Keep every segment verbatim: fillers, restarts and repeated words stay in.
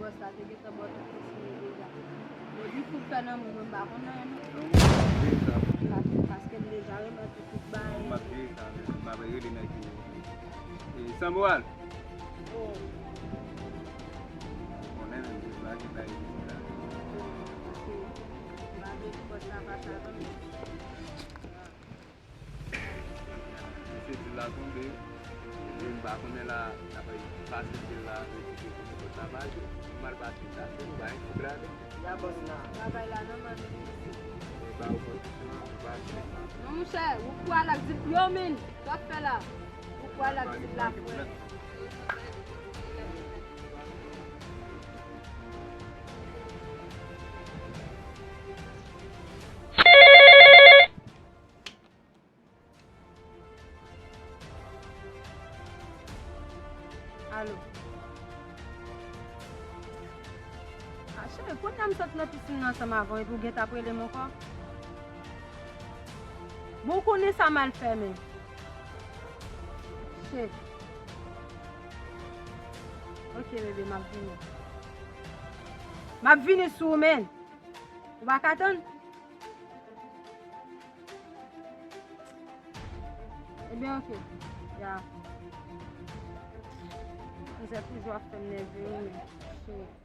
Bòs la te gentan ba w tout konsiy yo deja. Depi fout fè nan men mwen, m pa konn anyen non. Paske m deja remèt ou tout bagay. M ap veye sa, men m ap rele nèg yo. E, Sanmoral. Oh. Ou konnen menm, se pa ki bay isit la. Ok. M pa vle di bòs la pa sa non, men. Mesye, dil la tonbe. Epi m pa konnen la, n ap pase dil la, epi ke kote bòs la pase. M al pase, sa se nou bay, nou grade. Ya bòs la. Travay la nòmal, men mesye. E ba ou kondisyon, ou pa achte. Non, monchè, ou kwè al ak dil yo, men. Sa w ap fè la? Ou kwè al ak dil la, frè? Alo. A, cheri, kounye a m sot nan pisin nan ansanm avè w epi w gentan ap rele m ankò? Bon, w konnen sa m al fè, men. Cheri. Ok, bebe, m ap vini. M ap vini sou ou, men. Ou pa ka tann? Ebyen, ok. Ya. Mizè toujou ap fè m nève wi, men. Shit.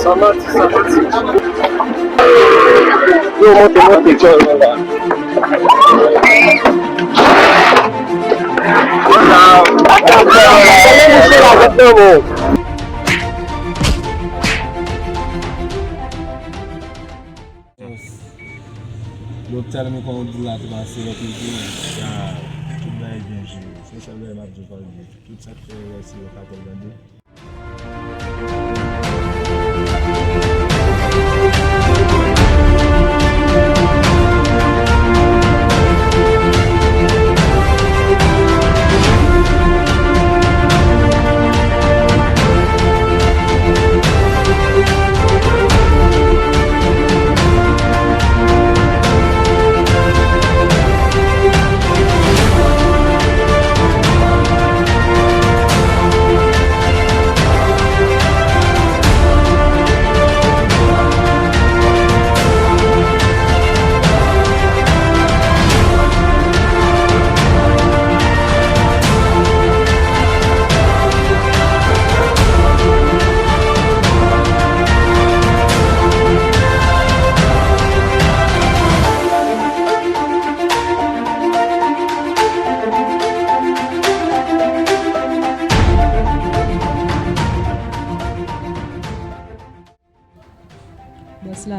Sa manti, sa manti. Yo, monte, monte, tchòl la. Sa manti, sa manti. Yo tèlman konn di la te pase lòt yo di, ah, tout bagay byen jere. Se sèl bagay m ap di w pa bliye. Tout sa k fè erè se yo k ap tande. La.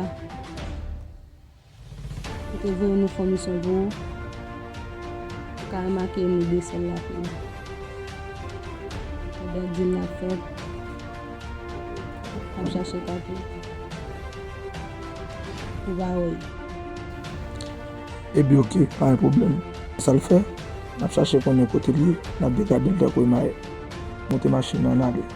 Yo te voye yon fòmisyon pou ou. Ou ka remake nou de sèl la pou ou. Pandan dil la fèt, ap chache kat ou. Ou pa wè. Ebyen, oke, pa gen pwoblèm. Sa l fè, n ap chache konnen kote l ye, n ap degade l tankou emaye. Monte machin nan, n ale.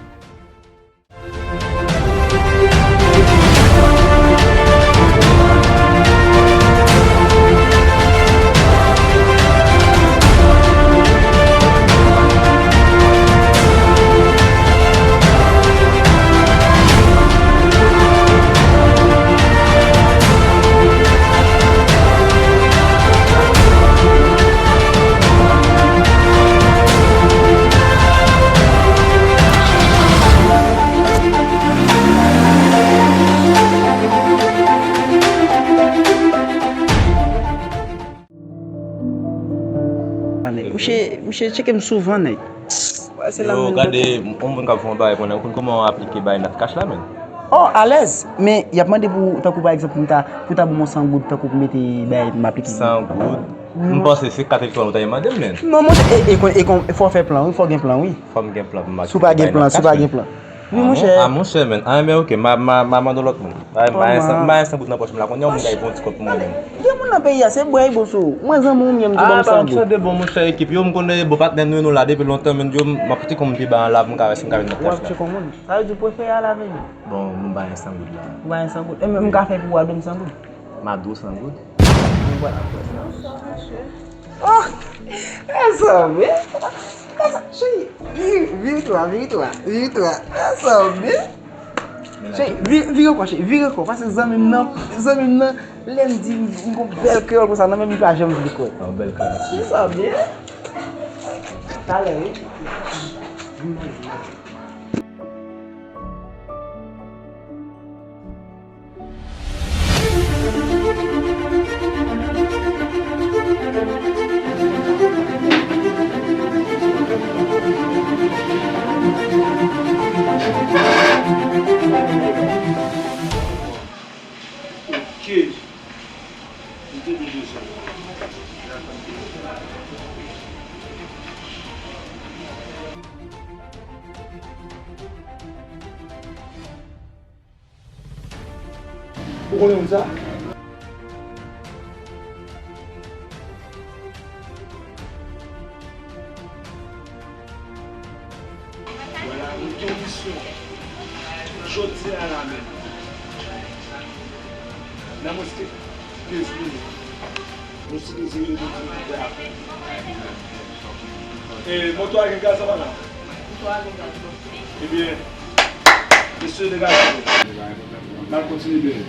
Mouche, mouche tcheke m souvan, nèg. Yo, gade, yon moun k ap fè yon bagay pou mwen, ou konn kòman w aplike bagay Natcash la, menm? Oh, alèz. Men, y ap mande pou, tankou, pa egzanp, pou m ta, pou ta ban m yon san goud, tankou pou mete bagay, m aplike. San goud? M panse se kat elektwònik ou ta mande m, menm. Non, monchè, e, e, e, e, fò w fè plan, wi, fò w gen plan, wi. Fò m gen plan pou m aplike. Si w pa gen plan, si w pa gen plan. Wi, monchè. Ah, monchè, men. Ah, men oke, m a, m a, m a mande yon lòt moun. Bay, bay san, bay san goud nan pòch mwen la, kounye a yon moun ka yon ti kòb pou mwen menm. Gen moun nan peyi a, se bwè e bon sou. Mwen zanmi w, m di ban m san goud. Ah, tande bon, monchè, ekip yo, m konnen bon patnè nou, nou la depi lontan, men yo, m ap kite kòm pi ba an la pou m ka wè si m ka vin nan pòch la. W ap tcheke yon moun. Sa vle di w prefere al avè li. Bon, m bay san goud la. Ou bay san goud. E men m ka fè pou w a do m san goud. M a do w san goud. Mwen pral ap fè sa. Oh! Mezanmi! Cheri, vire, vire twa, vire twa, vire twa. Mezanmi! Cheri, vire, vire ankò, cheri, vire ankò. Paske zanmi m nan, zanmi m nan, lè m di m gon bèl kreyòl konsa nan men m, li pa janm vle kwè. Yon bèl kreyòl. Mezanmi! Talè, wi. Ok. M te di sa. Ou konnen moun sa? Vwala, nou gen yon misyon. Jodi a la menm. Nan mwens ke kenz minit. Nou sipoze rive Dimoun Dapò. E, moto a gen gaz anba la? Moto a gen gaz. Ebyen, mesye, degaje nou. N ap kontinye byen.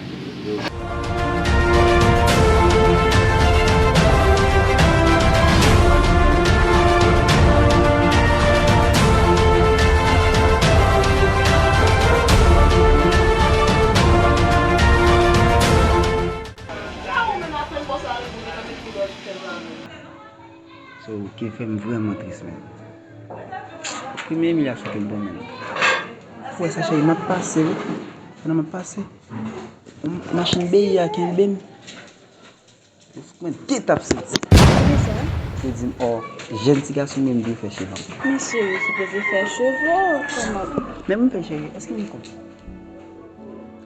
So, ke fè m vrèman tris, menm. Premye imilyasyon ke l ban m, menm. Ou wè sa, cheri, m ap pase, wi. Pandan m ap pase, yon machin B I A kenbe m. Ou fout mwen de tap senti. Kisa? Yo di m, oh, jèn ti gason, men m dwe fè cheve m. Men cheri, ou sipoze fè cheve w, kòman? Men mwen fè cheve, èske m gen kont?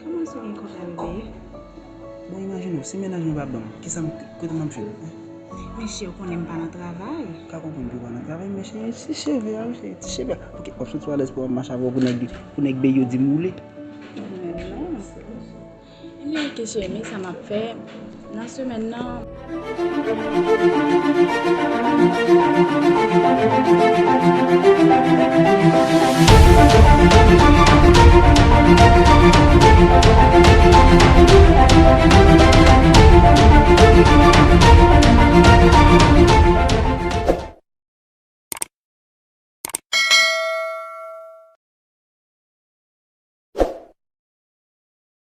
Kòman si w gen kont M B? Bon, imajine w, si mennaj mwen pa ban m, kisa m, kote m ap jwenn, en? Men cheri, ou konnen m pa nan travay. Ka konprann ke w pa nan travay, men cheri, ti cheve a, wi, cheri, ti cheve a. Ok, w ap santi w alèz pou w ap mache avè w pou nèg, pou nèg B I A yo di m woule. Non, non. Ebyen, ok, cheri, men sa m ap fè nan semèn nan.